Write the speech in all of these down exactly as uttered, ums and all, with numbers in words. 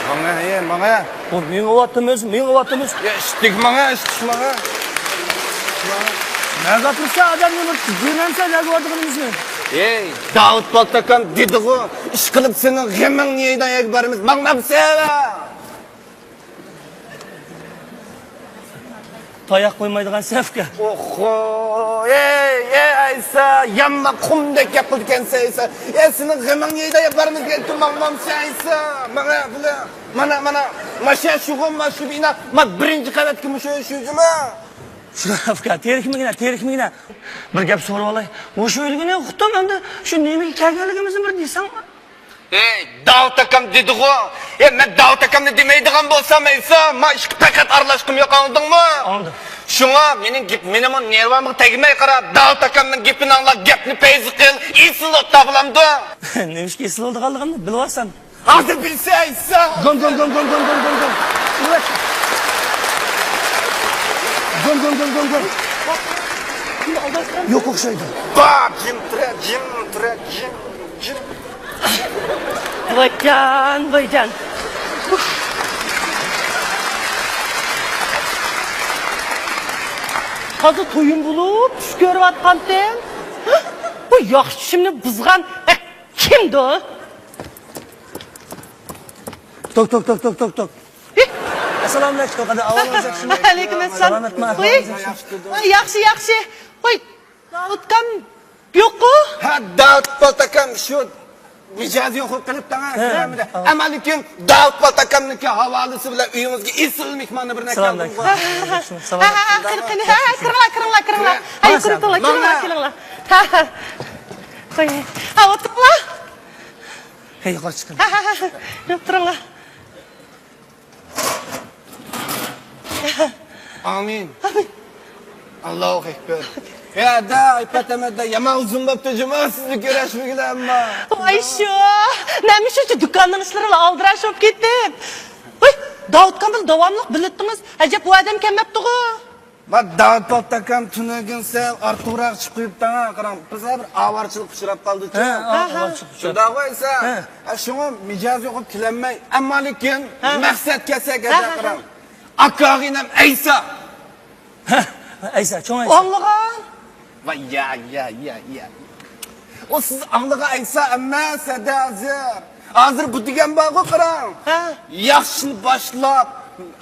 ماڭا، ھەي، ماڭا. بۇ مېڭىۋاتىمىز، مېڭىۋاتىمىز. يا، ئىشتىك ماڭا، ئىشتىك ماڭا. نەگە ئاپىرسا ئادەمنى بىر جىرەمسە نەگە بارىدىغىنىمىزنى. ھەي، داۋۇت پالتاكام دېدىغۇ، ئىشقىلىپ سېنىڭ غېمىڭنى يەيدىغان يەرگە بارىمىز، ماڭمامسەن؟ تاياق قويمايدىغان سەپكە. ئوخو، ئەي، ئەي، ئەيسا، يامما قۇمدەك گەپ قىلىدىكەنسەن، ئەيسا. ئەي، سېنىڭ غېمىڭنى يەيدىغان يەرگە بارىمىز دېگەنتۇ، ماڭمامسەن، ئەيسا؟ ماڭا، بىلە. مانا، مانا، ماشا شۇغۇم، ما شۇ بىنا، ما بىرىنچى قەۋەتكە مۇشۇ شۇ جۇما. شۇ ئاكا، تېرىكمىگىنە، تېرىكمىگىنە. بىر گەپ سورىۋالاي. مۇشۇ ئۆلگىنى ئۇقتۇم، ئەمدى شۇ نېمىگە كەلگەنلىكىمىزنى بىر دېسەڭ. ئەي، داۋۇت ئاكام دېدىغۇ. ئەي، مەن داۋۇت ئاكامنى دېمەيدىغان بولسام، ئەيسا، ما ئىشقا پەقەت ئارىلاشقۇم يوق، ئاڭلىدىڭمۇ؟ ئاڭلىدىم. شۇڭا مېنىڭ گېپ، مېنىڭمۇ نېرۋامغا تەگمەي قارا، داۋۇت ئاكامنىڭ گېپىنى ئاڭلا، گەپنى پەيزى قىل، ئېسىل ئوت تاپىلامدۇ. نېمىشقا ئېسىل بولىدىغانلىقىمنى بىلىۋالسام. ھازىر بىلسە ئېيتسا. گوم، گوم، گوم. گوم، گوم، گوم، گوم. يوق ئوخشايدۇ. با، جىم تۇرە، جىم تۇرە، جىم، جىم. ۋايجان، ۋايجان. تازا تويۇن بولۇپ چۈش كۆرۈۋاتقانتىم. بۇ ياخشى چۈشۈمنى بۇزغان كىمدۇ؟ توك، توك، توك، توك، توك، توك. ئەسسالامۇ ئەلەيكۇم، قانداق ئەھۋالىڭىز، ياخشىمۇ؟ ۋەئەلەيكۇم ئەسسالام. سالامەتمۇ، ئەھۋالىڭىز ياخشىمۇ؟ ۋاي، ياخشى، ياخشى. ۋاي، داۋۇتكام يوققۇ؟ ھە، داۋۇت پالتاكام شۇ مىجەزى يوقىلىپ قېلىپتۇ، ھە، ھە، سىلەرمىدە. ئەمما لېكىن داۋۇت پالتاكامنىڭكى ھاۋالىسى بىلەن ئۆيىڭىزگە ئېسىل مېھمانى بىرنى كەلدىم. ھە، ھە، ھە، قېنى، قېنى، ھە، كىرىڭلار، كىرىڭلار، كىرىڭلار. ھە، يۇقىرى كىرىڭلار، كىرىڭلار، كىرىڭلار. ھە، ھە. ھە، ئولتۇرۇڭلار. ھە، يۇقىرى چىقىڭ. ھە، ھە، ھە، ھە. يوق، تۇرۇڭلار. ئامىن. ئامىن. ئاللاھۇ ئەكبەر. يا، دە، ئايپات ئەمەت، دە، يامان ئۇزۇن بوپتۇ، جۇما، سىزنى كۆرۈشمىگىلى ئەمما. ۋاي شۇ. نېمە شۇنچە دۇكاننىڭ ئىشلىرىلا ئالدىراش بولۇپ كېتىپ. ۋاي، داۋۇتكام بىلەن داۋاملىق بىللە ئىدىڭىز. ئەجەب، ئۇ ئادەم كەلمەپتىغۇ. ما داۋۇت پالتاكام تۈنۈگۈن سەل ئارتۇقراق چىقىپ قويۇپتۇ، قاراڭ، بىز بىر ئاۋارىچىلىققا ئۇچراپ قالدۇچۇ. ھە، ھە، ئاۋارىچىلىققا ئۇچراپ. شۇنداقغۇ ئەيسا؟ ھە. ھە، شۇڭا مىجەزى يوقۇپ كېلەلمەي. ئەمما لېكىن ھە. مەقسەت كەلسەك، ھە، ھە، قاراڭ. ھە. ئاكا ئىنىم ئەيسا. ھە، ئەيسا، چوڭ ئەيسا. ئاڭلىغان. ۋاي، يا، يا، يا، يا. ئۇ سىز ئاڭلىغان ئەيسا ئەمەس، ھەدە ھازىر. ھازىر بۇ دېگەن بارغۇ، قاراڭ. ھە. ياخشىنى باشلاپ،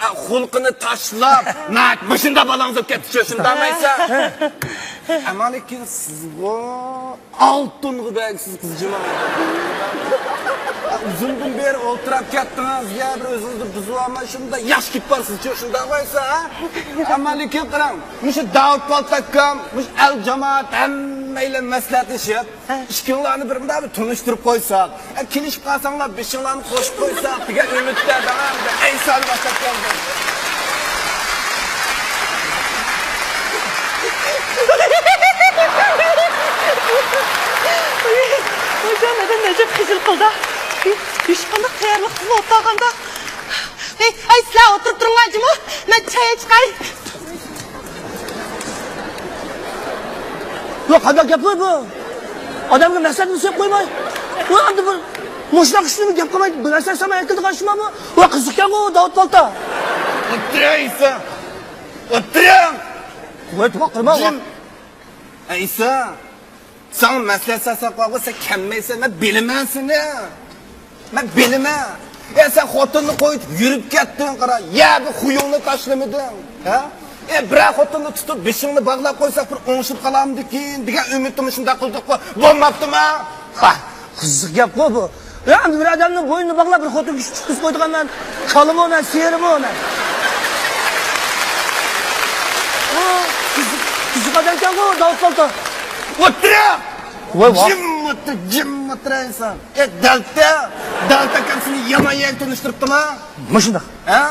ئە، خۇلقىنى تاشلاپ، ناھايىتى مۇشۇنداق بالاڭىز بولۇپ كەتتىچۇ، شۇنداقمۇ ئەيسا؟ ھە. ئەمما لېكىن سىزغۇ ئالتۇنغا بەرگۈسىز قىزجىما. ئۇزۇندىن بېرى ئولتۇراپ كەتتىڭىز، يا بىر ئۆزىڭىزنى بۇزۇۋالماي، شۇنداق ياخشى كېلىپ بارسىزچۇ، شۇنداقمۇ ئەيسا، ھە؟ ئەمما لېكىن قاراڭ، مۇشۇ داۋۇت پالتاكام، مۇشۇ ئەل جامائەت ھەممەيلەن مەسلىھەتلىشىپ، ھە. ئىككىڭلارنى بىر مۇنداق بىر تونۇشتۇرۇپ قويساق، ھە، كېلىشىپ قالساڭلار بېشىڭلارنى قوشۇپ قويساق دېگەن ئۈمىدتە داۋامىدا ئەيسانى باشلاپ كەلدىم. ۋايجان، ئادەم ئەجەب خىجىل قىلدا. ھېچقانداق تەييارلىقسىز ئولتۇرغاندا. ھەي، ھەي، سىلەر ئولتۇرۇپ تۇرۇڭلار جۇمۇ. مەن چاي چىقاي. ياق، قانداق گەپلەر بۇ؟ ئادەمگە مەسلىھەت سۆز قويماي. ۋە ئەمدى بىر مۇشۇنداق ئىشنى گەپ قىلماي، بىر نەرسە سامان ئەكىلىدىغان ئىشمۇ بۇ؟ ۋە قىزىقكەنغۇ داۋۇت پالتا. ئولتۇرۇڭ ئەيسا. ئولتۇرۇڭ. ۋە توقۇرما. جىم. ئەيسا. ساڭا مەسلىھەت سالساق بارغۇ، سەن كەلمەيسەن، مەن بىلىمەن سېنى. مەن بىلىمەن. يا سەن خوتۇننى قويۇپ يۈرۈپ كەتتىڭ، قارا، يا بىر خۇيۇڭنى تاشلىمىدىڭ. ھە؟ ئە، بىرەر خوتۇننى تۇتۇپ بېشىڭنى باغلاپ قويساق بىر ئوڭشىلىپ قالامدىكىن دېگەن ئۈمىدتىمۇ شۇنداق قىلدۇققۇ. بولماپتىما؟ ۋاھ، قىزىق گەپقۇ بۇ. يا، ئەمدى بىر ئادەمنىڭ بوينىنى باغلاپ بىر خوتۇن كىشى تۇتقۇزۇپ قويىدىغان مەن كالىمۇ مەن، سېرىمۇ مەن. ئۇ قىزىق، قىزىق ئادەمكەنغۇ داۋۇت پالتا. ئولتۇرۇڭ! ۋاي، ۋاي. جىم ئولتۇر، جىم ئولتۇرايسەن. ئە، دەلتە، دەلتە ئاكام سېنى يامان يەرگە تونۇشتۇرۇپتىما؟ مۇشۇنداق. ھە؟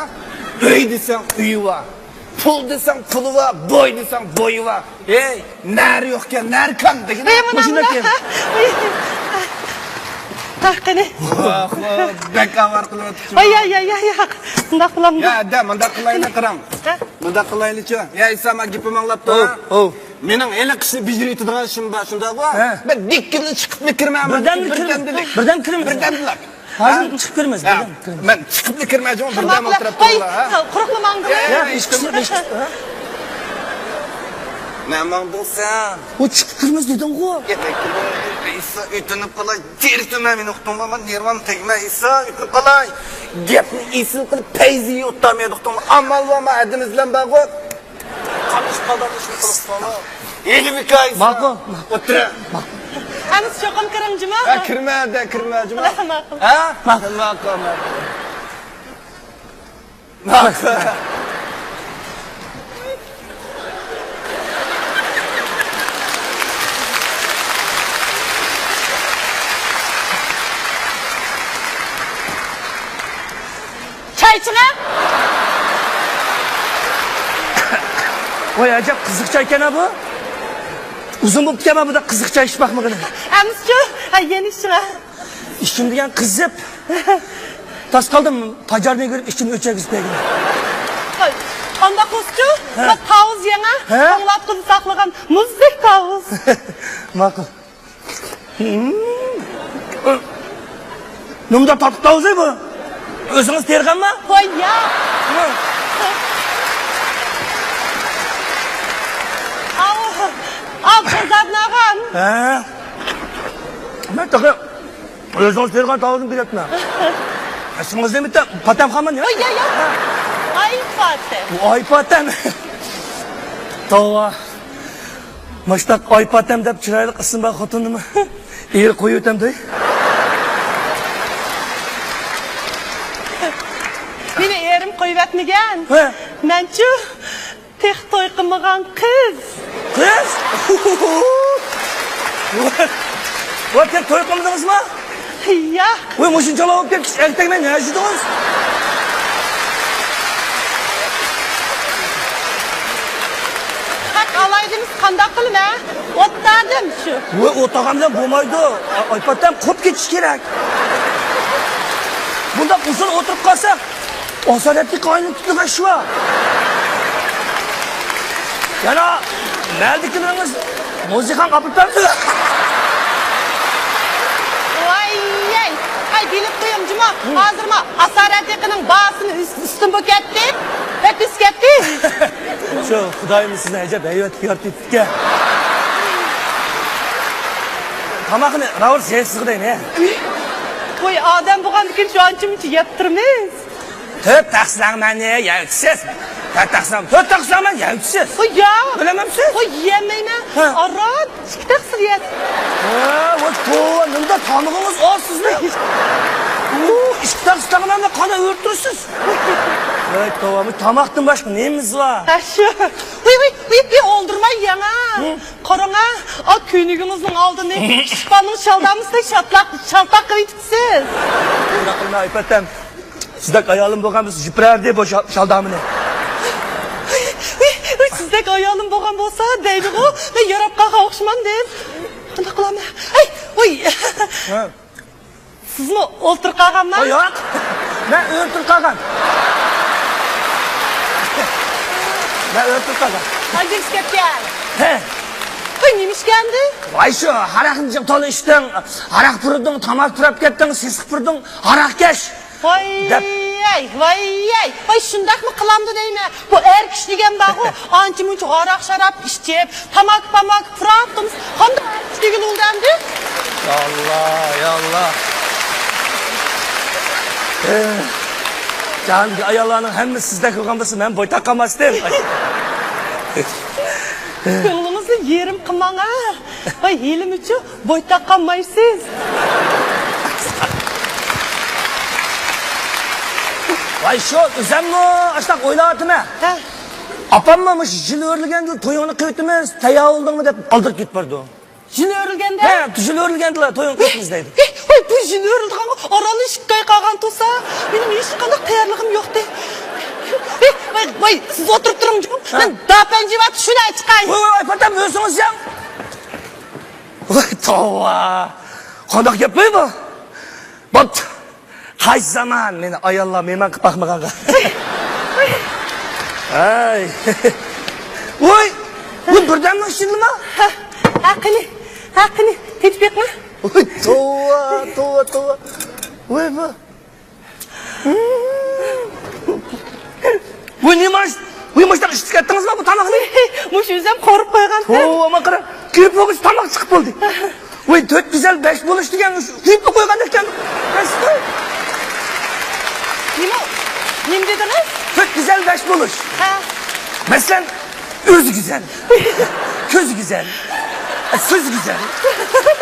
ئۆي دېسەڭ ئۆيى بار. پۇل دېسەڭ پۇلى بار، بوي دېسەڭ بويى بار. ھەي، نەرى يوقكەن، نەرى كان دېگىنە. ھەي، مۇشۇنداق گەپ. ھە، قېنى. ۋاھ، ۋاھ، بەك ئاۋارە قىلىۋېتىپتۇ. ۋاي، يا، يا، يا، يا. مۇنداق قىلامدۇ. يا، دە، مۇنداق قىلايلى، قاراڭ. ھە؟ مۇنداق قىلايلىچۇ. يا، ئەيسا، مانا گېپىمنى ئاڭلاپ تۇر. ھو، ھو. مېنىڭ ھېلىقى ئىشنى بېجىرىۋېتىدىغان ئىشىم بار، شۇنداقغۇ؟ ھە. مەن دىككىدىن چىقىپلا كىرمەن. بىردەمدىلا كىرىڭ. بىردەمدىلا. بىردەم كىرىڭ. بىردەمدىلا. ھازىر چىقىپ كىرىمىز، ھە، بىردەم كىرىمىز. مەن چىقىپلا كىرمەي، بىردەم ئولتۇرۇپ تۇرۇڭلار، ھە؟ قۇرۇقلا ماڭدىڭ. يا، يا، يا، ھېچ كىم، ھېچ كىم. نە ماڭدىڭ سەن؟ ئۇ چىقىپ كىرىمىز دېدىڭغۇ. ئىسا ئۆتۈنۈپ قالاي، تېرىكتىن مېنى ئۇقتۇڭلار، مەن نېرۋام تەگمە، ئىسا ئۆتۈنۈپ قالاي. گەپنى ئېسىل قىلىپ، پەيزى يوتتا مېنى ئۇقتۇڭلار. ئامال بارمۇ، ھەددىمىز بىلەن بارغۇ. قاملىشىپ قالدى، قىلىپ قالدى. ماقۇل. ئولتۇر. ئەمىسە چوقۇم كىرىڭ جۇما. ھە، كىرمە، دە، كىرمە جۇما. ماقۇل. ھە؟ ماقۇل، ماقۇل، ماقۇل. ماقۇل. چاي ئىچىڭە. ۋاي، ئەجەب قىزىق چايكەن بۇ. ئۇزۇن بوپتىكەن مەن بۇنداق قىزىق چاي ئىچىپ باقمىغىنىم. ئەمىسىچۇ؟ ھە، يەنە ئىچىڭە. ئىچىم دېگەن قىزىپ. تاس قالدىم، پاجارنى كۆرۈپ ئىچىمنى ئۆچۈرگۈزۈپ بەرگىنىم. قانداق بولسىچۇ؟ ھە. بۇ تاۋۇز يېڭى، ھە؟ توڭلاتقۇدا ساقلىغان مۇزدەك تاۋۇز. ماقۇل. نېمىدەپ تارتىپ تاۋۇزى بۇ؟ ئۆزىڭىز تېرىغانما؟ ۋاي ياق. ئاۋۇ، ئاۋۇ، قىزارناغان. ھە. مەن تېخى ئۆزىڭىز تېرىغان تاۋۇزنى كۆرۈۋاتىمەن. ئىسمىڭىز نېمە؟ پاتەم خانمۇ؟ ۋاي ياق، ياق. ئاي پاتەم. ئاي پاتەم. توۋا. مۇشتاق ئاي پاتەم دەپ چىرايلىق ئىسىم بار خوتۇننىمۇ ئېرى قويۇۋېتەمدۇ؟ مېنى ئېرىم قويۇۋەتمىگەن. ھە. مەنچۇ تېخى توي قىلمىغان قىز. قىز؟ ۋاي، تېخى توي قىلمىدىڭىزمۇ؟ ياق. ۋاي، مۇشۇنچىلا بولۇپ كەتكەچ ئەرتەكمەن نەجىدىڭىز؟ ھەق ئالايدىمىز قانداق قىلىمەن؟ ئوتتادىم شۇ. ۋاي، ئوتاغان بىلەن بولمايدۇ. ئاي پاتەم قوپ كېتىش كېرەك. بۇنداق ئۇزۇن ئولتۇرۇپ قالساق، ئاسارەتلىك قاينىپ تۇتۇلغان شۇ. يەنە مەلدىكىلىرىڭىز موزىخان قاپىتان. ۋاي، ئەي، ئەي، بىلىپ قويۇڭ جۇما. ھازىرما ئاسارەتلىكىنىڭ باھاسىنى ئۈس-، ئۈستۈن بۇ كەتتى. بەك ئۈس كەتتى. شۇ خۇدايىم سىزنى ئەجەب ھەيۋەتلىك يارىتىپتىكەن. تاماقنى راۋۇر سېيىقسىغىدەينى. ۋاي، ئادەم بولغاندىكىن شۇ ئانچە مۇنچە يەپ تۇرىمىز. تۆت تەخسىلەڭ مەننى يەۋچىسىز. تۆت تەخسىلەڭ، تۆت تەخسىلەڭ مەن يەۋچىسىز. ۋاي يا. بىلەمەمسىز؟ ۋاي يەمەيمەن. ھە. ئاران ئىككى تەخسىلە يەت. ھە، ۋاي توۋا، نېمىدە تامىقىڭىز ئاز سىزنىڭ؟ ئۇ، ئىككى تەخسىلەڭ مەننى قانداق ئۆلتۈرىسىز؟ ۋاي توۋا، بۇ تاماقتىن باشقا نېمىمىز بار؟ ھە، شۇ. ۋاي، ۋاي، ۋاي، ۋاي، ئولدۇرماي يەڭ ھە. ھە؟ قاراڭا، ئا كۆينىكىڭىزنىڭ ئالدىنى ئىشپاننىڭ شالدامىسىدەك شاتلاق، شالتاق قىلىۋېتىپسىز. شۇنداق قىلماي ئايپاتەم. سىزدەك ئايالىم بولغان بولسا يىپىرەردى بۇ شا-، شالدامىنى. ۋىي، ۋىي، ۋىي، سىزدەك ئايالىم بولغان بولسا دەيدىغۇ، مەن ياراپ قالغان ئوخشىمامدىم. قانداق قىلامەن؟ ھەي، ۋۇي. ھە. سىزمۇ ئولتۇرۇپ قالغانما؟ ئو، ياق. مەن ئۆلتۈرۈپ قالغان. مەن ئۆلتۈرۈپ قالغان. ئاجىز كەتكەن. ھە. ۋۇي، نېمە ئىشكەندى؟ ۋاي شۇ، ھاراقنى جىق تولا ئىچتىڭ، ھاراق پۇرىدىڭ، تاماكا پۇراپ كەتتىڭ، سېسىق پۇرىدىڭ، ھاراقكەش. ۋاي، دەپ. ۋاي، ۋاي، ۋاي، شۇنداقمۇ قىلامدۇ دەيمەن. بۇ ئەر كىشى دېگەن بارغۇ، ئانچە مۇنچە ھاراق شاراب ئىچىپ، تاماكا پاماكا پۇراپ تۇرمىسا، قانداق ئەر كىشى دېگىلى بولىدۇ ئەمدى؟ يا ئاللا، يا ئاللا. ئېھ، جاھاندىكى ئاياللارنىڭ ھەممىسى سىزدەك بولغان بولسا، مەن بويتاق قالماستىم. كۆڭلىڭىزنى يېرىم قىلماڭ ھە. ۋاي، ھېلىمۇچۇ بويتاق قالمايسىز. ۋاي شۇ، ئۆزەممۇ ئاشۇنداق ئويلاۋاتىمەن. ھە. ئاپاممۇ مۇشۇ يىل ئۆرلىگەندىلا تويۇڭنى قىلىۋېتىمىز، تەييار بولدۇڭمۇ دەپ ئالدىراپ كېتىپ بارىدۇ. يىل ئۆرلىگەندە؟ ھە، يىل ئۆرلىگەندىلا تويۇڭنى قىلىۋېتىمىز دەيدۇ. ھېي، ۋاي، بۇ يىل ئۆرلىدىغانغا ئارانلا ئىككى ئاي قالغان تۇرسا، مېنىڭ ھېچقانداق تەييارلىقىم يوقتى. ھېي، ۋاي، ۋاي، سىز ئولتۇرۇپ تۇرۇڭ جۇمۇ. ھە. مەن داپەنجى بار، شۇنى چىقاي. ۋاي، ۋاي، ۋاي، پاتام، ئۆزىڭىز يەڭ. ۋاي، توۋا. قانداق گەپ بۇ؟ بوپتۇ. قايسى زامان مېنى ئاياللار مېھمان قىلىپ باقمىغانغا. ھەي. ۋاي، بۇ بىردەمنىڭ ئىچىدىلا؟ ھە، ھە، قېنى، ھە، قېنى، تېتىپ بېقىڭ. ۋاي، توۋا، توۋا، توۋا. ۋاي، بۇ. ۋاي، نېمە ئىش؟ ۋاي، مۇشۇنداق ئىشلىتىپ كەتتىڭىزما بۇ تاماقنى؟ مۇشۇ ئۆزۈم قورۇپ قويغان. توۋا، ئامان قارا. كۆپ بولغۇچە تاماق چىقىپ بولدى. ۋاي، تۆت گۈزەل بەش بولۇش دېگەن قويۇپلا قويغان ئىكەن. بەش قوي. نېمە؟ نېمە دېدىڭىز؟ تۆت گۈزەل بەش بولۇش. ھە. مەسىلەن، ئۆزى گۈزەل. كۆزى گۈزەل. سۆزى گۈزەل.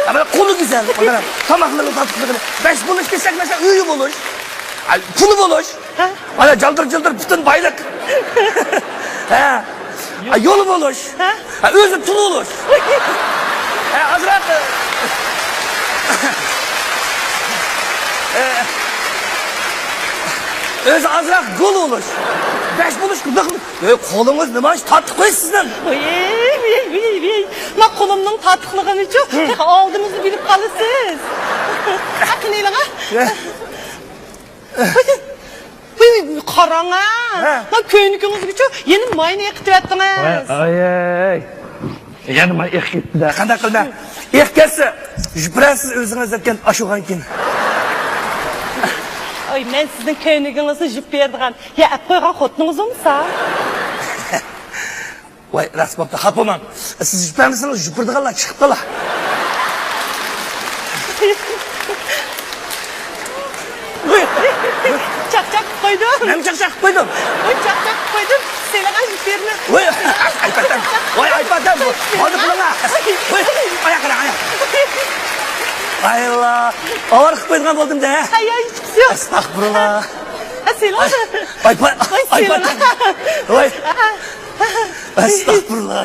ھە، مانا قولى گۈزەل. مانا تاماقلىرىنىڭ تاتلىقلىقىنى. بەش بولۇش دېسەك، مەسىلەن، ئۆيى بولۇش. ھە، پۇلى بولۇش. ھە؟ مانا جالدىر-جۇلدۇر پۈتۈن بايلىق. ھە. ھە، يولى بولۇش. ھە؟ ھە، ئۆزى تۇل بولۇش. ھە، ئازراق، ئە، ئۆزى ئازراق گول بولۇش. بەش بولۇش قانداق؟ ئەي، قولىڭىز نېمە ئىش تاتلىق قوي سىزنىڭ؟ ۋىي، ۋىي، ۋىي، ۋىي. ما قولۇمنىڭ تاتلىقلىقىنىچۇ؟ ھە. تېخى ئالدىمىزنى بىلىپ قالىسىز. ھە، قېنى ئېلىڭ، ھە؟ ھە. ۋىي، ۋىي، قاراڭ ھە. ھە. ما كۆينىكىڭىزگىچۇ يەنە ماينى ئېقىتىۋەتتىڭىز. ۋاي، ئاي، ئاي. يەنە ماي ئېقىپ كەتتى-دە. قانداق قىلىمەن؟ ئېقىپ كەتسە، يۇپۇرىسىز ئۆزىڭىز دەپكەن ئاشۇغانكىن. ئاي، مەن سىزنىڭ كۆينىكىڭىزنى يۇيۇپ بېرىدىغان، يا ئەپ قويغان خوتۇنىڭىز بولمىسا؟ ۋاي، راست بوپتۇ، خاپا بولماڭ. سىز يۇپۇرمىسىڭىز، يۇپۇرىدىغانلار چىقىپ قالا. چاقچاق قىلىپ قويدۇم. نېمە چاقچاق قىلىپ قويدۇم؟ ۋاي، چاقچاق قىلىپ قويدۇم. سېلىغان يۇپۇرنى. ۋاي، ئايپاتەم. ۋاي، ئايپاتەم. بولدى قىلىڭا. ۋاي، ئاياق قىلىڭ، ئاياق. ئاي ئاللا. ئاۋارە قىلىپ قويىدىغان بولدۇم-دە. ھەي، ھەي، ھېچقىسى يوق. ئەستەغپۇرۇللا. ھە، سېلىڭ. ئاي، ئايپا-، ۋاي، ئايپاتەم. ۋاي. ئەستەغپۇرۇللا.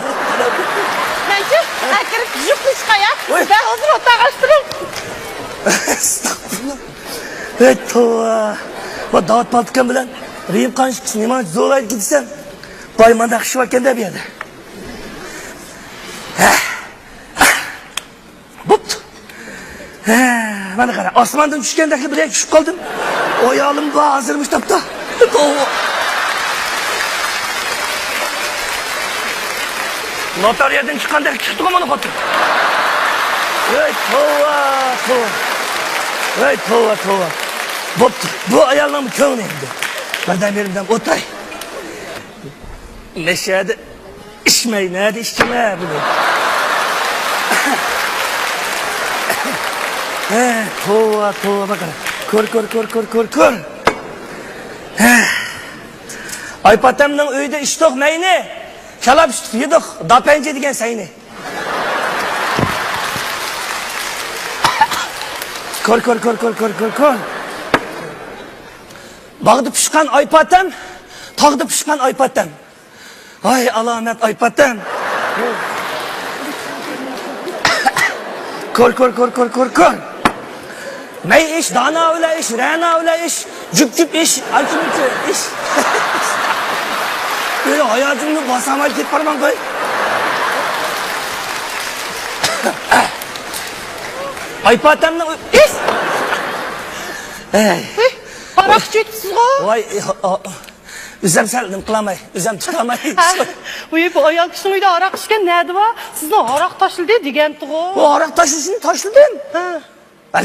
مەنچۇ، ئەكىرىپ يۇقىرى چىقاي ھە. ۋاي. سىز ھازىر ئوتاغا ئاشتۇرۇڭ. ئەستەغپۇرۇللا. ھەي، توۋا. بۇ داۋۇت پالتىكام بىلەن رېھىم قانۇن ئىككىسى نېمانچە زورايدىكىن دېسەم، باي مانداق ئىش باركەن-دە بۇ يەردە. ھە. بوپتۇ. ھە، مانا قارا، ئاسماندىن چۈشكەندەكلا بىر يەرگە چۈشۈپ قالدىم. ئايالىم بار ھازىر مۇشۇ تاپتا. لوتارىيەدىن چىققاندەك چىقتىغۇ مانا خوتۇن. ھەي توۋا، توۋا. ھەي توۋا، توۋا. بوپتۇ. بۇ ئايالنىڭ كۆڭلى ئەمدى. بىردەم يېرىمدەم ئولتۇراي. نەشەدە ئىچمەي، نەدە ئىچىمەن بۇنى؟ ھە، توۋا، توۋا، باققىنا. كۆر، كۆر، كۆر، كۆر، كۆر، كۆر. ھە. ئايپاتەمنىڭ ئۆيىدە ئىچتۇق مەينى. كالا پىشتۇق، يېدۇق داپەنجى دېگەن سەينى. كۆر، كۆر، كۆر، كۆر، كۆر، كۆر، كۆر. باغدا پىشقان ئايپاتەم، تاغدا پىشقان ئايپاتەم. ۋاي، ئالامەت ئايپاتەم. كۆر، كۆر، كۆر، كۆر، كۆر، كۆر. مەي ئىش، دانا بىلەن ئىش، رەنا بىلەن ئىش، جۈپ، جۈپ ئىش، ئاچ، ئىش. ئۆي ھاياجىمنى باسالماي كېتىپ بارماڭ قوي. ئايپاتەمنىڭ ئىش. ئەي. ھاراق ئىچىۋېتىپسىزغۇ؟ ۋاي، ئۆزۈم سەل نېمە قىلالماي، ئۆزۈم تۇتالماي. ھە، ۋۇي، بۇ ئايال كىشىنىڭ ئۆيىدە ھاراق ئىچكەن نەدە بار؟ سىزنىڭ ھاراق تاشلىدى دېگەنتىغۇ. بۇ ھاراق تاشلىشىنى تاشلىدىم. ھە.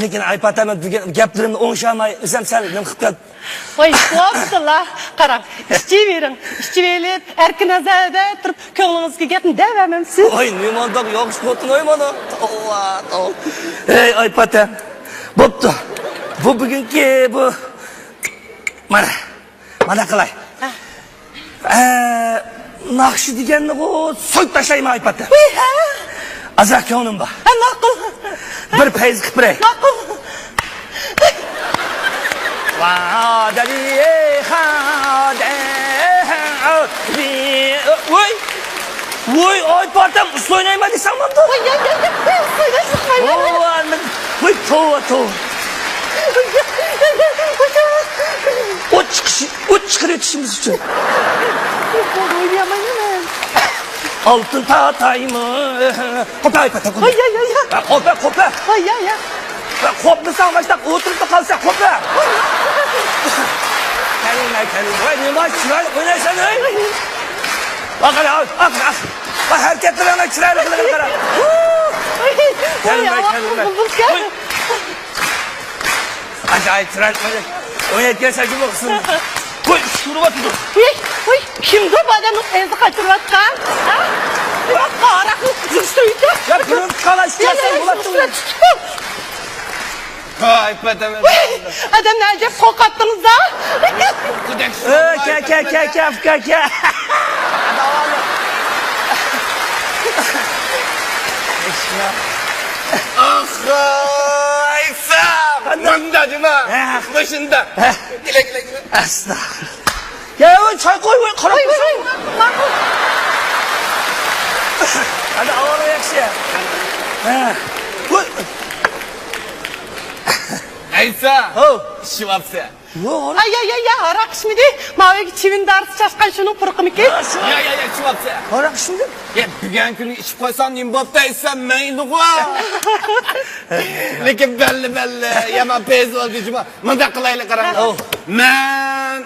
لېكىن ئايپاتەم بۈگۈن گەپلىرىمنى ئوڭشالماي، ئۆزۈم سەل نېمە قىلىپ كەتتىم. ۋاي، بوپتۇلا. قاراڭ، ئىچىۋېرىڭ، ئىچىۋېلىپ، ئەركىن نەزەردە تۇرۇپ، كۆڭلىڭىزدىكى گەپنى دەۋەرمەمسىز؟ ۋاي، نېمانداق ياخشى خوتۇن، ۋاي، مانا. توۋا، توۋا. ھەي، ئايپاتەم. بوپتۇ. بۇ بۈگۈنكى بۇ، مانا. مانا قىلاي. ھە. ئە، ناخشا دېگەننىغۇ سويۇپ تاشلايمەن ئايپاتەم. ۋىي، ھە. ئازراق كۆڭلۈم بار. ھە، ماقۇل. بىر پەيز قىلىپ بېرەي. ماقۇل. ۋادەلى خادە، ۋوي. ۋوي، ئايپاتەم، ئۇسسۇل ئوينايمەن دېسەڭ ماندۇ. ۋوي، يا، يا، يا، ۋوي، ئۇسسۇل ئوينايمەن. ۋوي، توۋا، توۋا. ئوت چىقىشى، ئوت چىقىرىۋېتىشىمىز ئۈچۈن. ئوينىيالمايمەن. ئالتۇن تاتايمۇ؟ قوپە، قوپە، قوپە. ۋاي، يا، يا، يا. ۋە قوپە. ۋە قوپمىساڭ، ماشتا ئولتۇرۇپ قالسا، قوپە. كەلمە، كەلمە. ۋاي، نېمە چىرايلىق ئوينايسەن، ھەي؟ ۋاي، قارا، ۋاي، ۋاي، ھەرىكەتلىرىڭنى چىرايلىقلىقىنى قارا. كەلمە، كەلمە. ۋاي. ئاجايىپ چىرايلىق. ئون يەتتە ياشقا بولسۇن. قوي، ئۇرۇۋاتىدۇ. ۋۇي، ۋۇي، كىمدۇ بۇ ئادەمنىڭ ئېغىزى قاچۇرۇۋاتقان؟ ھە؟ بۇ ھاراقنى يۈرۈشتۈرۈۋېتىڭ. يا، بۇنى قالاش يا، يا، يا، ئۇرۇۋاتىدۇ. ۋاي، پەتەمە. ۋۇي، ئادەمنى ئەجەب قورقۇتتىڭىز-دە. ئۆ، كە، كە، كە، كە، كە، كە. ئاخ، ئايسا. مۇندا جۇما. ھە. مۇشۇندا. ھە. كېلە، كېلە، كېلە. ئەستەغپۇرۇللا. يا، ۋاي، چاي قوي، ۋاي، قاراپ قوي، قوي، تۇرساڭ. قوي، قوي. ئەنە ئاۋارە ياخشى. ھە. ۋاي. ئەيسا. ھو. ئىچىۋاپسەن. يوق، ھاراق. ئاي، ئاي، ئاي، ئاي، ھاراق ئىچمىدى. ماۋۇ يەرگە چىۋىن دارىسى چاچقان شۇنىڭ پۇرىقىمىكىن؟ ھە، شۇ. يا، يا، يا، ئىچىۋاپسەن. ھاراق ئىچمىدىم. يا، بۈگۈن كۈنى ئىچىپ قويساڭ نېمە بوپتۇ ئەيسا، مەيلىغۇ. لېكىن بەللى، بەللى، يامان پەيز بولدى جۇما. مۇنداق قىلايلى، قاراڭ. ھە. مەن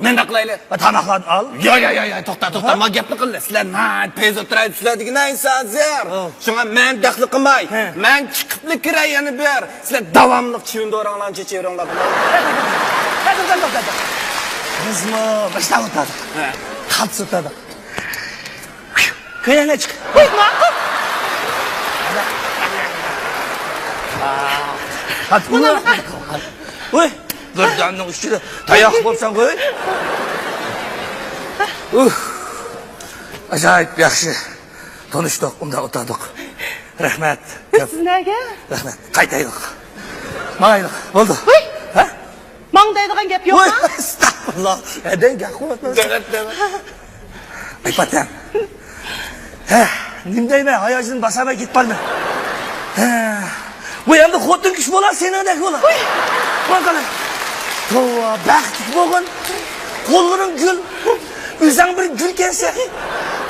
مۇنداق قىلايلى. ھە، تاماقلارنى ئال. يا، يا، يا، يا، توختا، توختا. ھە؟ ما گەپنى قىلدى. سىلەر ناھايىتى پەيز ئولتۇرايلى سىلەر دېگىنە ئەيسا ھازىر. ھە. شۇڭا مەن دەخلى قىلماي. ھە. مەن چىقىپلا كىرەي يەنە بىر. سىلەر داۋاملىق چىۋىن دورىڭلارنى چېچىۋېرىڭلار. توختا، توختا، توختا. بىزمۇ ماشىنا ئولتۇردۇق. ھە. خالتا ئولتۇردۇق. كۆيەڭگە چىق. ھوي، ماقۇل. ھوي، بىردەمنىڭ ئۈستىدە تاياق بولساڭ قوي. ئۇھ. ئاجايىپ ياخشى. تونۇشتۇق، ئۇنداق ئولتۇردۇق. رەھمەت. سىز نەگە؟ رەھمەت. قايتايلىق. ماڭايلىق. بولدى. ھوي. ھە؟ ماڭ دەيدىغان گەپ يوقما؟ ۋاي، ئەستەغپۇرۇللا. ھەدەڭ گەپ قىلىۋاتىمەن. دەۋەت، دەۋەت. ئەي پاتەم. ھە، نېمە دەيمەن، ھاياجىنىم باسالماي كېتىپ بارىمەن. ھە. بۇ ئەمدى خوتۇن كىشى بولا، سېنىڭدەك بولا. ۋاي. بۇ قاراڭ. توۋا، بەختلىك بولغىن. قوللىرىڭ گۈل. ئۆزۈڭ بىر گۈلكەنسەن.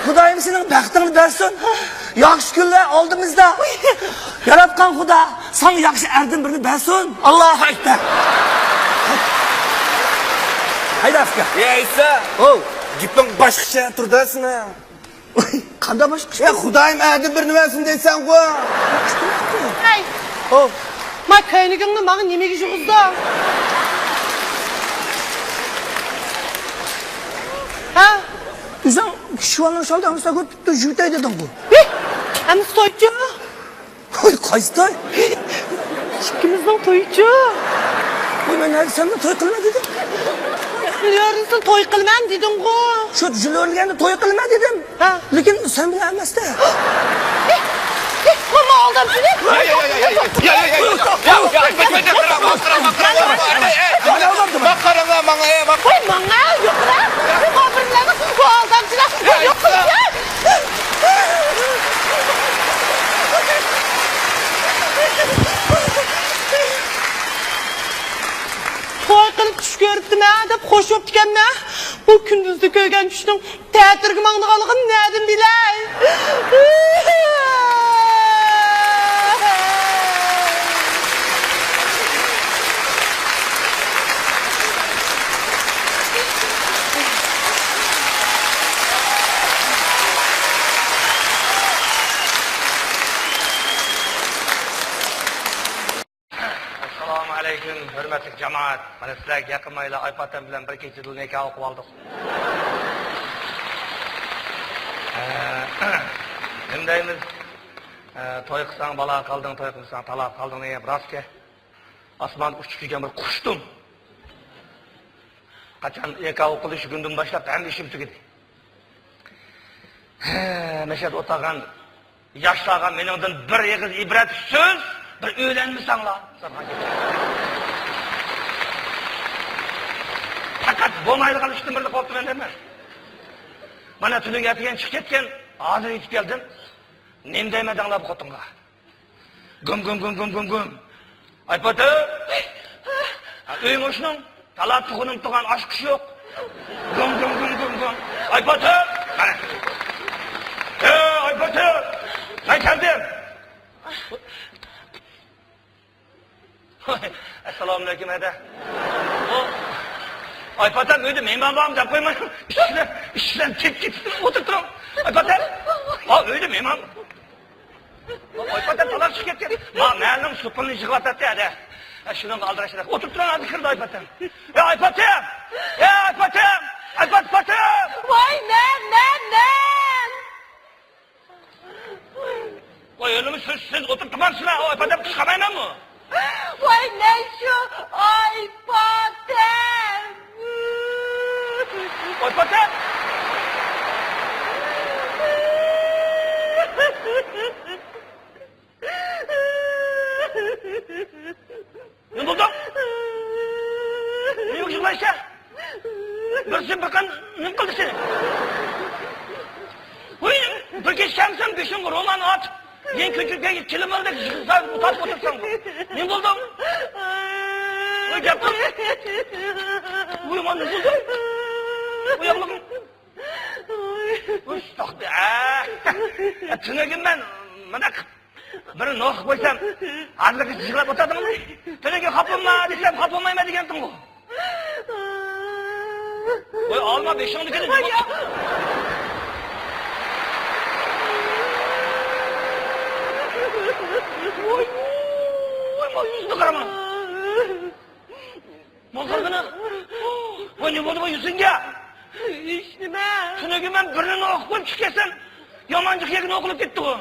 خۇدايىم سېنىڭ بەختىڭنى بەرسۇن. ياخشى كۈنلەر ئالدىمىزدا. ياراتقان خۇدا ساڭا ياخشى ئەردىن بىرنى بەرسۇن. ئاللاھۇ ئەكبەر. ھەيدە ئاكا. يا ئەيسا. ھو. گېپىڭ باشقىچە تۇرىدۇ سېنىڭ. قانداق باشقىچە؟ يا خۇدايىم ئەردىن بىرنى بەرسۇن دەيسەنغۇ. ھەي. ھو. ما كۆينىكىڭنى ماڭا نېمىگە يۇغۇزدۇڭ؟ ھە؟ ئۆزۈڭ كىشىۋالنىڭ شالدى ئەمسە كۆتۈپتۇ، يۇتاي دېدىڭغۇ. ھېي! ئەمسە تويچۇ؟ ھوي، قايسى توي؟ ئىككىمىزنىڭ تويىچۇ. ھوي، مەن نەدە سەندىن توي قىلىمەن دېدىم؟ بىلىۋەرمىسۇن، توي قىلىمەن دېدىڭغۇ. شۇ جۈلۈرلىگەندە توي قىلىمەن دېدىم. ھە. لېكىن سەن بىلەن ئەمەستە. ھېي، ھېي، بۇ ئالدامچىنى. يا، يا، يا، يا. قاراڭلار ماڭا، ئەي، ماڭا. ۋاي، ماڭا، يوقلا. بۇ كاپىرلارغا، بۇ ئالدامچىلار. يوق، يوق. توي قىلىپ چۈش كۆرۈپتىمەن دەپ خوش بوپتىكەنمەن. بۇ كۈندۈزدە كۆرگەن چۈشنىڭ تەتۈرگە ماڭىدىغانلىقىنى نەدىن بىلەي؟ ئەسسالامۇ ئەلەيكۇم، ھۆرمەتلىك جامائەت. مانا سىلەرگە يېقىنمايلا ئايپاتەم بىلەن بىر كېچىدىلا نىكاھ ئوقۇۋالدۇق. ئە، نېمە دەيمىز؟ ئە، توي قىلساڭ بالا قالدىڭ، توي قىلمىساڭ تالاق قالدىڭ دېگەن گەپ راستكەن. ئاسماندا ئۇچۇپ يۈرگەن بىر قۇشتۇم. قاچان نىكاھ ئوقۇلدى، شۇ كۈندىن باشلاپ ھەممە ئىشىم تۈگىدى. ھە، مەشەدە ئولتۇرغان ياشلارغا مېنىڭدىن بىر ئېغىز ئىبرەت سۆز، بىر ئۆيلەنمىسەڭلار. پەقەت بولمايدىغان ئىشتىن بىرنى قوپتۇم ئەمدى مەن. مانا تۈنۈگۈن ئەتىگەن چىقىپ كەتكەن، ھازىر يېتىپ كەلدىم. نېمە دەيمەن دەڭلار بۇ خوتۇنغا؟ گۇم، گۇم، گۇم، گۇم، گۇم، گۇم. ئايپاتەم! ھە، ئۆيۈڭ ئاشۇنىڭ. تالا تۇغۇنۇم تۇغان ئاش قۇش يوق. گۇم، گۇم، گۇم، گۇم، گۇم. ئايپاتەم! قارا. ھە، ئايپاتەم! مەن كەلدىم. ئەسسالامۇئەلەيكۇم، ھەدە. ئايپاتەم، ئۆيدە مېھمان بارمۇ دەپ قويماي، ئىشىكلەر، ئىشىكلەرنى تېپىپ كېتىپ ئولتۇرۇپ تۇرۇڭ. ئايپاتەم! ھا، ئۆيدە مېھمان. ئايپاتەم تالاپ چىقىپ كەتكەن. ما، مەھەللىنىڭ سوپۇنىنى يىغىۋاتاتتى ھەدە. ھە، شۇنىڭغا ئالدىراش ئوتۇرۇپ تۇرۇڭ، ھازىر كىرىدۇ ئايپاتىم. يا ئايپاتىم! يا ئايپاتىم! ئايپات، پاتىم! ۋاي، مەن، مەن، مەن! ۋاي، ئۆلۈمۈش سىز، سىز ئوتۇرۇپ تۇرمامسىلەر، ئايپاتىم قىچقارمايمەنمۇ؟ ۋاي، مەن شۇ ئايپاتىم! ئايپاتىم! نېمە بولدۇڭ؟ نېمە يىغلايسەن؟ بىرسى بىر قان نېمە قىلدى سېنى؟ ۋۇي، بىر كېچە سەمسەن بېشىڭغا رومان ئات، يەنە كۆچۈرگەن كىلىم ئالدى، تارتىپ ئولتۇرساڭ. نېمە بولدۇڭ؟ ۋۇي، گەپ قىل. ۋۇي، مانا نېمە بولدى؟ ۋۇي، ياغلىق. ۋۇي، ئە، تۈنۈگۈن مەن مانا بىر نوخ قويسام، ھازىرغىچە يىغلاپ ئولتۇردۇڭمۇ؟ تېنىڭگە خاپا بولما دېسەم، خاپا بولمايمەن دېگەنتىڭغۇ؟ ۋاي، ئالما بېشىڭدىكىنى. ۋاي، يا. ۋاي، ۋاي، ۋاي، يۈزۈمگە قارىما. ماڭا قارىغىنا. ۋاي، نېمە بولدى بۇ يۈزۈڭگە؟ ھېچنېمە. تۈنۈگۈن مەن بىرنى ئوقۇپ قويۇپ چىقىپ كەتسەم، يامان جىق يەكنى ئوقۇلۇپ كەتتىغۇ.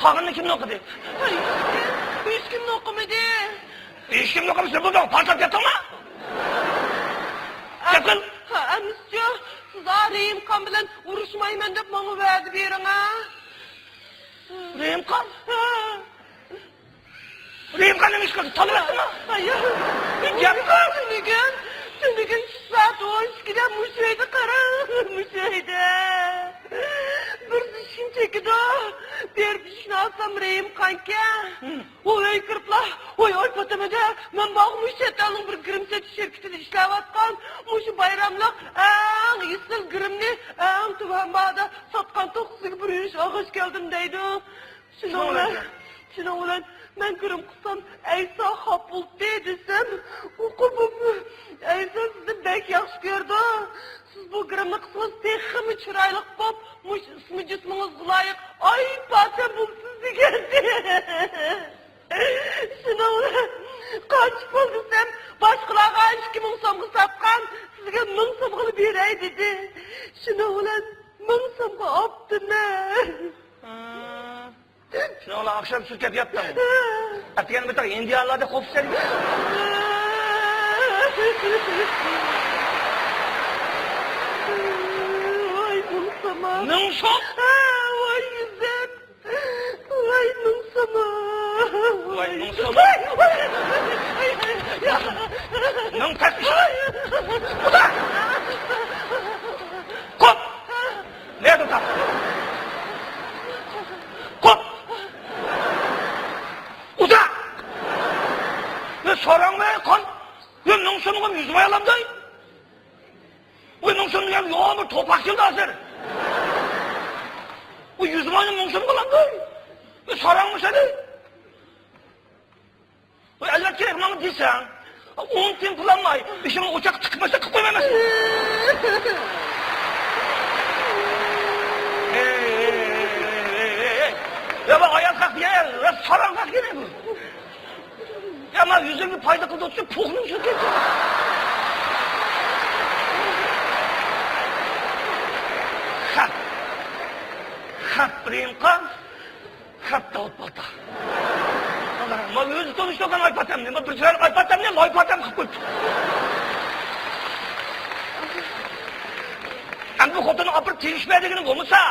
قالغىنىنى كىم ئوقۇدى؟ ھېچكىم، ھېچكىم ئوقۇمىدى. ھېچكىم ئوقۇمىسا بولدى، پارتلاپ كەتتىڭمۇ؟ گەپ قىل. ھە، ئەمىسىچۇ، سىز رېھىمخان بىلەن ئۇرۇشمايمەن دەپ ماڭا ۋەدە بېرىڭ، ھە؟ رېھىمخان؟ ھە. رېھىمخان نېمە ئىش قىلدى؟ تالىۋەتتىمۇ؟ ھايا. گەپ قىل. تۈنۈگۈن، تۈنۈگۈن چۈش سائەت ئون ئىككىدە مۇشۇ ئۆيدە قاراڭ، مۇشۇ ئۆيدە. بىرسى ئىشىكنى چېكىدۇ، بېرىپ ئىشىكنى ئاچسام رېھىمخانكەن. ھىم. ئۇ ئۆيگە كىرىپلا، ۋاي، ئايپاتىم، مەن بارغۇ مۇشۇ چەت ئەلنىڭ بىر گىرىم سېتىش شىركىتىدە ئىشلەۋاتقان، مۇشۇ بايراملىق ئەڭ ئېسىل گىرىمنى ئەڭ تۆۋەن باھادا ساتقانتۇق، سىزگە بىر يۈرۈش ئالغاچ كەلدىم دەيدۇ. شۇنىڭ بىلەن، شۇنىڭ بىلەن مەن گىرىم قىلسام، ئەيسا خاپا بولدى دېسەم، ئۇ قوپۇپ، ئەيسا سىزنى بەك ياخشى كۆرىدۇ. سىز بۇ گىرىمنى قىلسىڭىز تېخىمۇ چىرايلىق بولۇپ، مۇشۇ ئىسمى جىسمىڭىزغا لايىق ئايپاتەم بولىسىز دېگەنتى. شۇنىڭ بىلەن قانچە پۇل دېسەم، باشقىلارغا ئىككى مىڭ سومغا ساتقان، سىزگە مىڭ سومغىلا بېرەي دېدى. شۇنىڭ بىلەن مىڭ سومغا ئاپتىمەن. شۇنىڭ بىلەن ئاخشام سۈركەپ ياتتىڭ. ئەتىگەن بىر ھىندىيانلاردا قوپۇسەن. ۋاي مىڭ سوم. مىڭ سوم؟ ۋاي يۈزۈم. ۋاي مىڭ سوم. ۋاي مىڭ سوم. ۋاي، ۋاي، ۋاي، ۋاي. مىڭ تەس ئىش. قوپ! نەدە تاپ؟ قوپ! ئۇدا! ۋە ساراڭ ۋە قان! ۋە مىڭ سومغا يۈز ماي ئالامداي؟ ۋە مىڭ سوم دېگەن يوغان بىر توپاق كېلىدۇ ھازىر. ۋە يۈز ماينى مىڭ سومغا ئالامداي؟ ۋە ساراڭمۇ سېنى؟ ۋاي، ئەلۋەتتە كېرەك، ماڭا دېسەڭ، ئون تىيىن پۇل ئالماي، بېشىڭنى ئوچاققا تىقىپ قويسا، قىلىپ قويمايمەن سېنى. ھەي، ھەي، ھەي. يا، بۇ ئايال خەق دېگەن، يا، ساراڭ خەق دېگەن بۇ. يا، ما يۈزۈمگە پايدا قىلدى، پۇخنىڭ شۇ كەتتى. خەپ. خەپ، بىرىنقى. خەپ داۋۇت بالتا. ما ئۆزى تونۇشتۇرغان ئايپاتەمنى، ما بىر چىرايلىق ئايپاتەمنى، لايپاتەم قىلىپ قويۇپتۇ. ئەمدى بۇ خوتۇننى ئاپىرىپ تېگىشمە دېگىنىم بولمىسا.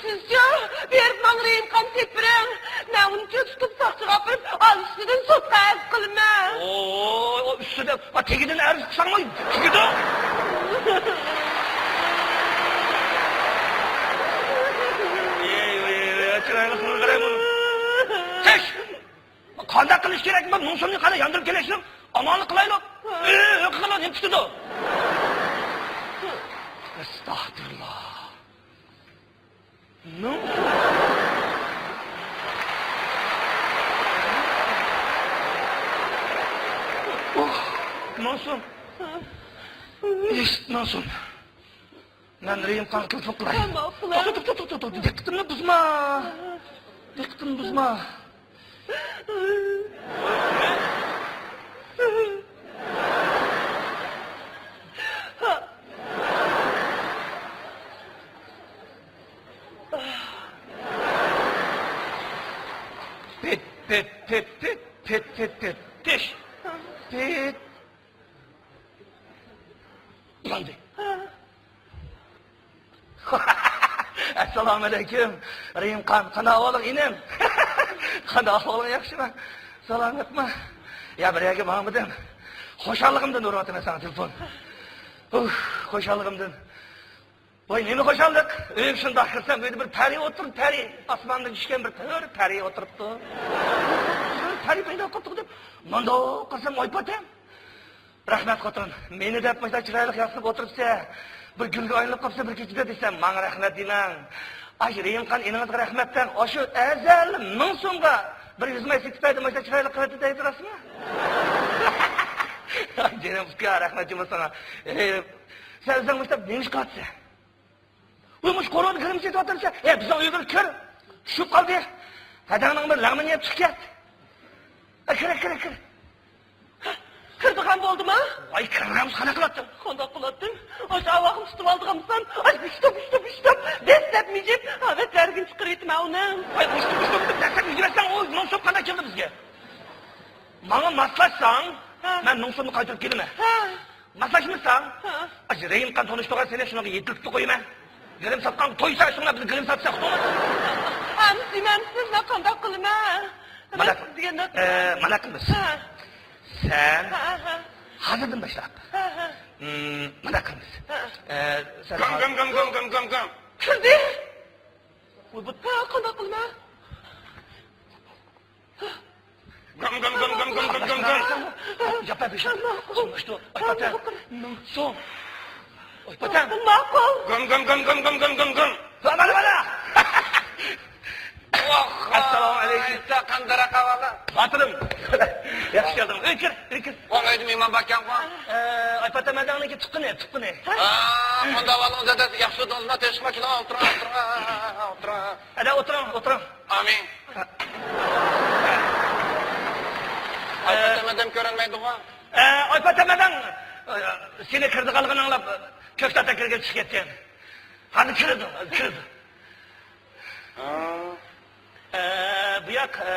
سىزچۇ، بېرىپ ماڭا رېھىمخان تېپىپ بېرىڭ. مەن ئۇنى تۇتۇپ ساقچىغا ئاپىرىپ، ئالىشىدىن سوتقا ئەرز قىلىمەن. ئوي، ئۇ ئۈستىدە، ئا، تېگىدىن ئەرز قىلساڭمۇ تېگىدۇ. ئېي، ئېي، ئېي، چىرايلىق قىلغىلى بۇنى. تىش! قانداق قىلىش كېرەك؟ بۇ مىڭ سومنى قانداق ياندۇرۇپ كېلىشنىڭ ئامالىنى قىلايلۇق. ئېي، قىلغىلا نېمە پۈتىدۇ؟ ئەستەغپىرۇللا. مىڭ سوم. ئوھ، مىڭ سوم. ئىشت، مىڭ سوم. مەن رېيىمخانغا تېلېفون قىلاي. ماقۇل. توختا، توختا، توختا، توختا. دىققىتىمنى بۇزما. دىققىتىمنى بۇزما. پىت، پىت، پىت، پىت، پىت، پىت، پىت. تىش. پىت. بولدى. ئەسسالامۇئەلەيكۇم، رېيىمخان. قانداق ئەھۋالىڭ، ئىنىم؟ قانداق ئەھۋالىڭ، ياخشىمۇ؟ سالامەتمۇ؟ يا، بىر يەرگە ماڭمىدىم. خۇشاللىقىمدىن ئۇرۇۋاتىمەن ساڭا تېلېفون. ئۇھ، خۇشاللىقىمدىن. ۋاي، نېمە خۇشاللىق! ئۆيگە شۇنداق كىرسەم، ئۆيدە بىر پەرى ئولتۇرۇپتۇ، پەرى. ئاسماندىن چۈشكەن بىر تۆرە پەرى ئولتۇرۇپتۇ. بىر پەرى پەيدا قىپتۇ دەپ، مۇنداق قارىسام، ئايپاتەم. رەھمەت، خوتۇن. مېنى دەپ مۇشۇنداق چىرايلىق ياسىنىپ ئولتۇرۇپسەن. بىر گۈلگە ئايلىنىپ قاپسەن بىر كېچىدە دېسەم، ماڭا رەھمەت دېمەڭ. ئاشۇ رېيىمخان ئىنىڭىزغا رەھمەت دەڭ. ئاشۇ ئەزەل مىڭ سومغا بىر يۈز ماي سېتىپ بەردى، مۇشۇنداق چىرايلىق قىلىۋەتتى دەيدۇ، راستمۇ؟ ئاي، جېنىم ئۇكا، رەھمەت جۇمۇ ساڭا. ئېي، سەن ئۆزۈڭ مۇشۇنداق نېمە ئىش قىلىۋاتىسەن؟ ۋاي، مۇشۇ قورۇدا گىرىم سېتىۋاتامسەن؟ ئە، بىزنىڭ ئۆيگە كىر. چۈشۈپ قالدى. ھەدەڭنىڭ بىر لەڭمىنى يەپ چىقىپ كەت. ئە، كىر، كىر، كىر. كىرىدىغان بولدىما؟ ۋاي، كىرمىگەن بولسا قانداق قىلاتتىڭ؟ قانداق قىلاتتىم؟ ئاشۇ ئاۋاقنى تۇتۇپ ئالىدىغانمىسام، ئاش بىشتۇپ، بىشتۇپ، بىشتۇپ، دەسسەپ مىجىپ، ھاۋەتلەرگىنى چىقىرىۋېتىمەن ئۇنىڭ. ۋاي، بىشتۇپ، بىشتۇپ دەپ دەسسەپ مىجىۋەتسەڭ، ئۇ مىڭ سوم قانداق كېلىدۇ بىزگە؟ ماڭا ماسلاشساڭ، ھە، مەن مىڭ سومنى قايتۇرۇپ كېلىمەن. ھە. ماسلاشمىساڭ، ھە، ئاشۇ رېيىمخان تونۇشتۇرغان سېنى شۇنىڭغا يېتىلىپ قويىمەن. گىرىم ساتقانغا تويسا شۇڭا بىز گىرىم ساتساق توڭىدۇ. ئەمدى دېمەمسىز، مەن قانداق قىلىمەن؟ مانا، مەن سىز دېگەندەك، ئە، مانا قىلىمىز. ھە. سەن، ھە، ھە، ھازىردىن باشلاپ، ھە، ھە، مم، مانا قىلىمىز. ھە. ئە، سەن گام، گام، گام. كىردى. ۋاي، بۇ، ھە، قانداق قىلىمەن؟ گام، گام، گام. ياپا بېشىم. ماقۇل. ئايپاتەم. مىڭ سوم. ئايپاتەم. ماقۇل. گام، گام، گام. ۋا، مانا، مانا. ۋاھ، ئەسسالامۇ ئەلەيكۇم. ئايسا، قانداق ئەھۋالىڭ؟ باتۇرۇم. ياخشى كەلدىڭ. ئۆي كىر، ئۆي كىر. ۋاڭ، ئۆيدە مېھمان باركەنغۇ. ئە، ئايپاتەم ھەدەڭنىڭكى تۇغقىنى، تۇغقىنى. ھە، قانداق ئەھۋالىڭىز، دادە؟ ياخشى ئۆتۈڭىزمۇ؟ تىنچلىق كېلىڭ، ئولتۇرۇڭ، ئولتۇرۇڭ، ئولتۇرۇڭ. ھەدە، ئولتۇرۇڭ، ئولتۇرۇڭ. ئامىن. ئايپاتەم ھەدەم كۆرۈنمەيدىغۇ؟ ئە، ئايپاتەم ھەدەڭ، ئە، سېنى كىرىدىغانلىقىنى ئاڭلاپ، كۆكتاتتا كىرگەن چىقىپ كەتكەن. ھازىر كىرىدۇ، ھازىر كىرىدۇ. ھا. ئە، بۇ ياق، ئە،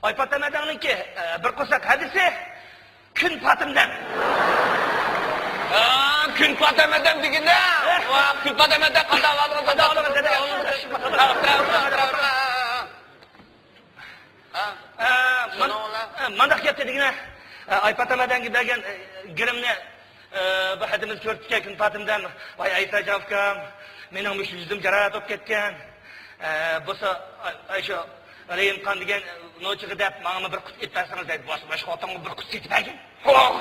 ئايپاتەم ھەدەڭنىڭكى، ئە، بىر قورساق ھەدىسى، كۈن پاتىمدەم. ھا، كۈن پاتەم ھەدەم دېگىنە. ۋاھ، كۈن پاتەم ھەدەم قانداق ئەھۋالىڭىز؟ قانداق ئەھۋالىڭىز، دادە؟ ھا، ھا، ھا، ھا. ھا؟ ئە، مان-، شۇنىڭ بىلەن؟ ئە، مانداق گەپتە دېگىنە، ئە، ئايپاتەم ھەدەڭگە بەرگەن، ئە، گىرىمنى، ئە، بۇ ھەدىمىز كۆرۈپتىكەن، كۈن پاتىمدەم. ۋاي، ئايساجان ئۇكام، مېنىڭ مۇشۇ يۈزۈم جاراھەت بولۇپ كەتكەن. ئە، بولسا، ئاي، ئاي، شۇ رېيىمخان دېگەن نوچىغا دەپ، ماڭىمۇ بىر قۇت ئېلىپ بەرسىڭىز دەيدۇ. باشقا، باشقا خوتۇنغا بىر قۇت سېتىپ بەرگىن. ئوخ،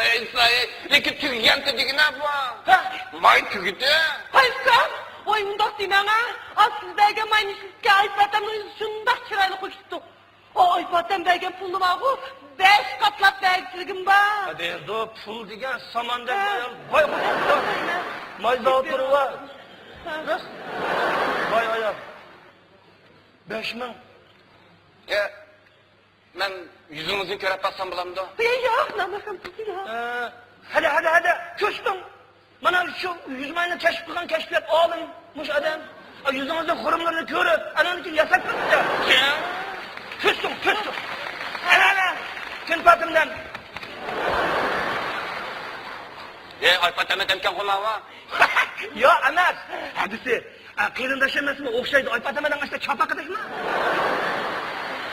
ئەي، لېكىن تۈگىگەنتى دېگىنە بۇ. ھە؟ ماي تۈگىدى. ھايسام، ۋاي، ئۇنداق دېمەڭ ھە. ئا، سىز بەرگەن ماينى ئىچىدىكى ئايپاتەمنىڭ يۈزى شۇنداق چىرايلىق ئۆچۈپتۇ. ئا، ئايپاتەم بەرگەن پۇلنى بارغۇ، بەش قاتلاپ بەرگۈچىلىكىم بار. ھەدە، پۇل دېگەن ساماندەك ھە. ئايال. ۋاي، ۋاي، ۋاي. ماي زاۋۇتلىرى بار. ھە. ۋاي، ئايال. بەش مىڭ. يا. مەن يۈزىڭىزنى كۆرۈپ باقسام بولامدۇ؟ ياق، نامەھرەم قىز، ياق. ئە، ھەدە، ھەدە، ھەدە، كۆرسىتىڭ. مانا شۇ يۈز ماينى كەشىپ قىلغان كەشپىيات ئالىم، مۇشۇ ئادەم. ئا، يۈزىڭىزنىڭ خۇرۇملىرىنى كۆرۈپ، ئانىڭدىن كېيىن ياساپ بېقىپتۇ. كۆرسىتىڭ، كۆرسىتىڭ. ئەنە، ئەنە، كۈن پاتىمدەم. ئەي، ئايپاتەم ھەدەمكەنغۇ ماۋۇ. ياق ئەمەس، ھەدىسى. ئە، قېرىنداش ئەمەسمۇ؟ ئوخشايدۇ. ئايپاتەم ھەدەڭ ئاشتا چاپاقىدەكمۇ؟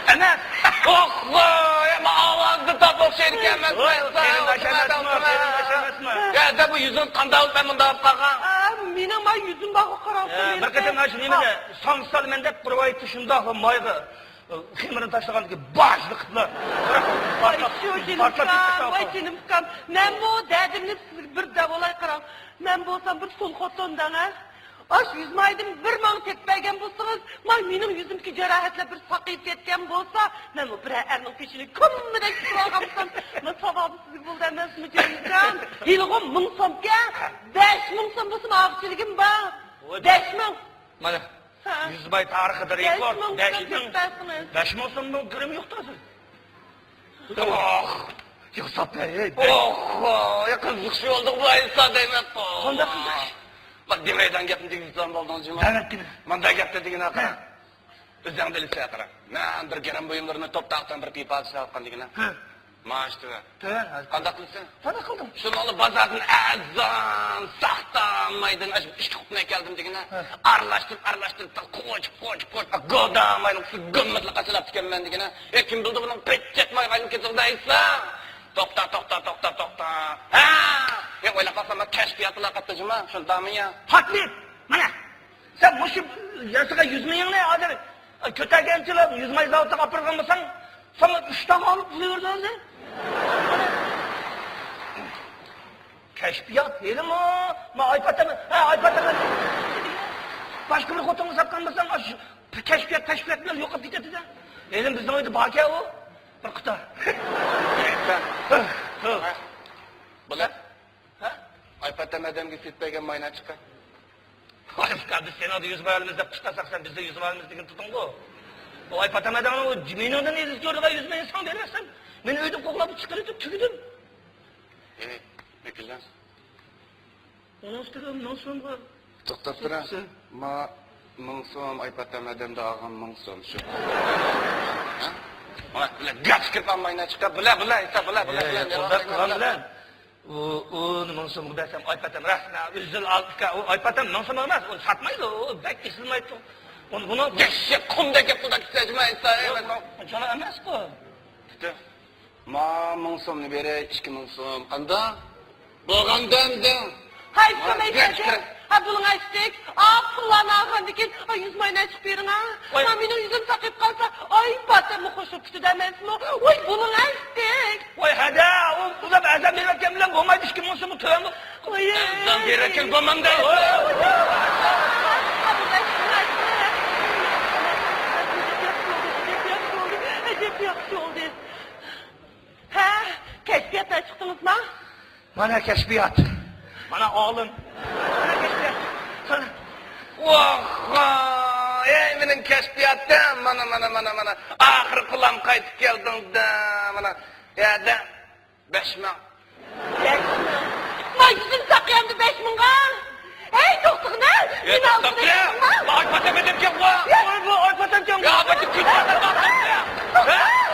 ئەمەس. ئوخ، ۋاي، ئەمما ئاۋازدا تاپ ئوخشايدىكەن، ئەمەس، ۋاي، ئەمەس، قېرىنداش ئەمەسمۇ؟ قېرىنداش ئەمەسمۇ؟ يا، دە، بۇ يۈزۈڭ قانداق بولۇپ مەن مۇنداق بولۇپ قالغان؟ ئا، مېنىڭ ما يۈزۈم بارغۇ، قاراڭ. ئە، بىر قېتىم ئاشۇ نېمىنى، سامسال مەن دەپ قۇرۇۋايتتى شۇنداقلا مايغا. خېمىرنى تاشلىغاندىكى باش لىقىتلا. پارتلاپ، پارتلاپ كېتىپتۇ. ۋاي، جېنىم ئۇكام، مەنمۇ دەردىمنى سىزگە بىر دەۋالاي قاراڭ. مەن بولسام بىر سول خوتۇن دەڭە. ئاشۇ يۈز مايدىن بىر ماڭا تېپىپ بەرگەن بولسىڭىز، ماي مېنىڭ يۈزۈمدىكى جاراھەتلەر بىر ساقىيىپ كەتكەن بولسا، مەنمۇ بىرەر ئەرنىڭ پېشىنى كۈممىدەك تۇتۇپ ئالغان بولسام، ما ساۋابى سىزگە بولدى ئەمەسمۇ، جېنىمجان؟ ھېلىغۇ مىڭ سومكەن، بەش مىڭ سوم بولسىمۇ ئاغىچىلىكىم بار. بەش مىڭ. مانا، ھە. يۈز ماي تارىخىدا رېكورت. بەش مىڭ سوم بەش مىڭ. بەش مىڭ سومدىن كىرىم يوق ھازىر. ئوھ، يوقساپ بەر، ھەي، بەر. ئوھ، يا قىزىق شۇ بولدى بۇ ئايسا دەيمەن. قانداق قىزىق؟ بار، دېمەيدىغان گەپنى دېگۈزسەم بولدۇڭ جۇما. ئەۋەتكىنە. مانداق گەپنى دېگىنە قارا. ھە. ئۆزۈڭ بىلىسەن قارا. مەن بىر گىرىم بۇيۇملىرىنى توپتاقتىن بىر پىپا سېتىۋاتقان دېگىنە. ھە. مائاش تۆۋەن. تۆۋەن، ھازىر. قانداق قىلىسەن؟ قانداق قىلدىڭ؟ شۇنىڭلا بازاردىن ئەرزان، ساختا مايدىن ئاشۇ ئىككى قۇتىنى ئەكەلدىم دېگىنە. ھە. ئارىلاشتۇرۇپ، ئارىلاشتۇرۇپ، قوچۇپ، قوچۇپ، قوچۇپ، گودا ماينىڭ ئۈستىگە گۈممىتلا قاچىلاپ تىكەنمەن دېگىنە. ئە، كىم بىلدى بۇنىڭ پېتىچەك مايغا ئايلىنىپ كېتىدۇ دەيسىلەر؟ توختا، توختا، توختا، توختا. ھە! يا ئويلاپ باقسام، مەن كەشپىياتلا قاتتى جۇما، شۇنداقمۇ يا؟ پاتلىپ! مانا! سەن مۇشۇ ياسىغان يۈز مىڭىڭنى ھازىر كۆتەرگەنچىلا يۈز ماي زاۋۇتىغا ئاپىرغان بولساڭ، ساڭا ئۈچ تاغا ئالىپ پۇل بېرىدۇ ھازىر. كەشپىيات، ھېلىمۇ، ما ئايپاتەم، ھە، ئايپاتەم. باشقا بىر خوتۇنغا ساتقان بولساڭ، ئاشۇ كەشپىيات، كەشپىيات بىلەن يوقاپ كېتەتتى-دە. ھېلىمۇ بىزنىڭ ئۆيدە باركەن ئۇ، بىر قۇتا. بۇلار، ھە؟ ئايپاتەم ئادەمگە سېتىپ بەرگەن ماينى چىققان. ۋاي ئۇكا، بىز سېنىڭدە يۈز ماي ئالىمىز دەپ قىستاساق، سەن بىزدە يۈز ماي ئالىمىز دېگىنى تۇتۇڭغۇ. ئۇ ئايپاتەم ئادەمنىڭ ئۇ جىمىنىڭدىن ئېلىپ كۆرىدىغان يۈز ماينى ساڭا بېرىۋەتسەم، مېنى ئۆيدىن قوغلاپ چىقىرىۋېتىپ تۈگىدىم. ئەي، ۋەكىللەر. ئۇنىڭ ئۈستىگە مىڭ سومغا. توختاپ تۇرۇڭ. ما مىڭ سوم، ئايپاتەم ئادەمدە ئالغان مىڭ سوم شۇ. ھە؟ مانا بىلە گەپ كىرىپ ئالماينا چىقىپ، بىلە، بىلە، ئېيتسا، بىلە، بىلە، بىلە، ئۇنداق قىلغان بىلەن. ئۇ، ئۇنى مىڭ سومغا بەرسەم، ئايپاتەم رەسمىي ئۆزى ئال ئىكەن. ئۇ ئايپاتەم مىڭ سوم ئەمەس، ئۇنى ساتمايدۇ، ئۇ بەك ئېسىلمايدۇ. ئۇنى، بۇنىڭ يەششە قۇمدەك گەپ قىلدى، كىچىك جۇما ئېيتسا، ئۇنچىلا ئەمەسقۇ. ما مىڭ سومنى بېرەي، ئىككى مىڭ سوم. قانداق؟ بولغاندا ئەمدى. ھەي، ھە، سۆمەي گەپ كەتتى. ھە، بۇلۇڭ ئەشتىك. ئا، پۇللارنى ئالغاندىن كېيىن، ئا، يۈز ماينى ئېچىپ بېرىڭ، ھە. ۋاي. ما مېنىڭ يۈزۈم ساقىيىپ قالسا، ئايپاتەممۇ خوش بولۇپ كېتىدۇ ئەمەسمۇ؟ ۋاي، بۇلۇڭ ئەشتىك. ۋاي، ھەدە، ئۇ پۇللار ئەرزان بېرىۋەتكەن بىلەن بولمايدۇ، ئىككى مىڭ سوممۇ تۆۋەن بۇ. ۋاي. ئەرزان بېرىۋەتكەن بولمامدۇ. ئەجەب ياخشى بولدى. ھە، كەشپىياتقا چىقتىڭىزمۇ؟ مانا كەشپىيات. مانا ئالىم. مانا كەشپىيات. قارا. ۋاھ، ۋاھ. ئەي، مېنىڭ كەشپىياتىم. مانا، مانا، مانا، مانا. ئاخىرى قۇلام قايتىپ كەلدىڭ-دە. مانا. يەدە. بەش مىڭ. بەش مىڭ. ما يۈزۈم ساقىيامدۇ بەش مىڭغا؟ ھەي، توختىغىنا. يا، مېنى توختاپ ئالدىڭىز تۇرە. بەش مىڭغا. ئايپاتەم ئادەمكەن ۋا. يا. ۋاي، بۇ ئايپاتەمكەن. يا، ئاپاتەم كۈچ. توختا.